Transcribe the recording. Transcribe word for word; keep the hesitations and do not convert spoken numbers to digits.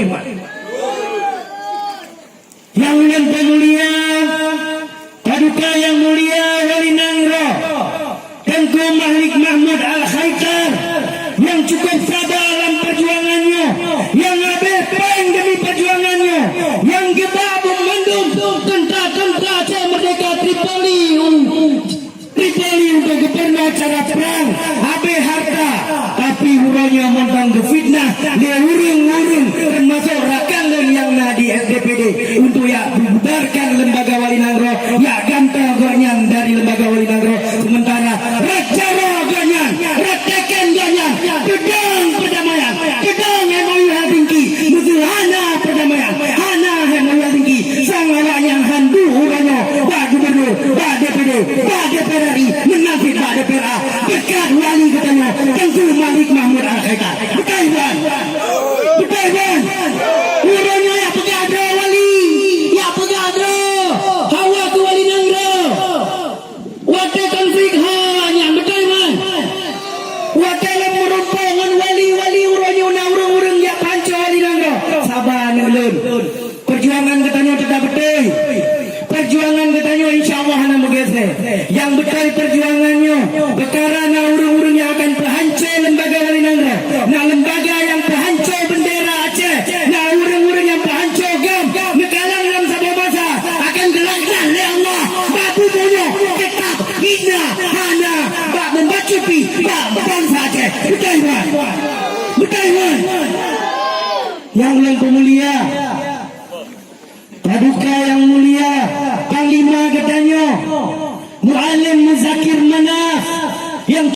Nyang ulôn peumulia, Paduka Yang Mulia Wali Nanggroe Teungku Malik Mahmud Al-Khaitad, nyang cukup saba lam peujuangan nyoe, nyang habéh péng demi peujuangan nyoe, nyang geubak banmandum teuntra-teuntra Aceh Merdeka Tripoli u Tripoli untuk geupeureunoe cara prang, habéh hareuta, tapi uroe nyoe mantong geufitnah lé ureuëng-ureuëng, teumasok rakan lôn nyang na di S D P D, untuk jak bubarkan lembaga wali nanggroe, jak gantoe gobnyan dari lembaga wali nanggroe. Sementara raja roh gobnyan, rakan gobnyan, peudong perdamaian, peudong M O U Helsinki, meuseu hana perdamaian, hana M O U Helsinki, sang awak nyang handu uroe nyoe bak gubernur, bak D P D, bak D P R R I, meunan cit bak D P R A, berkat wali geutanyoe, Teungku Malik Mahmud Al-Khaitad. Beutôi ban? Beutôi ban? Uroe nyoe jak peugah droe wali, jak peugah droe hawa keu wali nanggroe. Watée konflik ha nyan, beutôi ban? Watée lôn meurumpok ngon wali-wali uroe nyoe na ureuëng-ureuëng jak peuhanco wali nanggroe. Saba aneuk lôn. Peujuangan geutanyoe teutap beutôi. Peujuangan geutanyoe insya Allah hana meugeusé. Nyang beutôi peujuangan nyoe, peukara na ureuëng-ureuëng nyang akan peuhanco lembaga wali nanggroe, na lembaga nyang peuhanco bendera Aceh, na ureuëng-ureuëng nyang peuhanco GAM, neukalon lam saboh masa akan geulaknat lé Allah bak bumoe nyoe, teutap hina hana bak membacut pih bak bansa Aceh. Beutôi ban? Beutôi ban? Nyang ulôn peumulia, Paduka Yang Mulia Panglima geutanyoe, Mualem Muzakir Manaf, nyang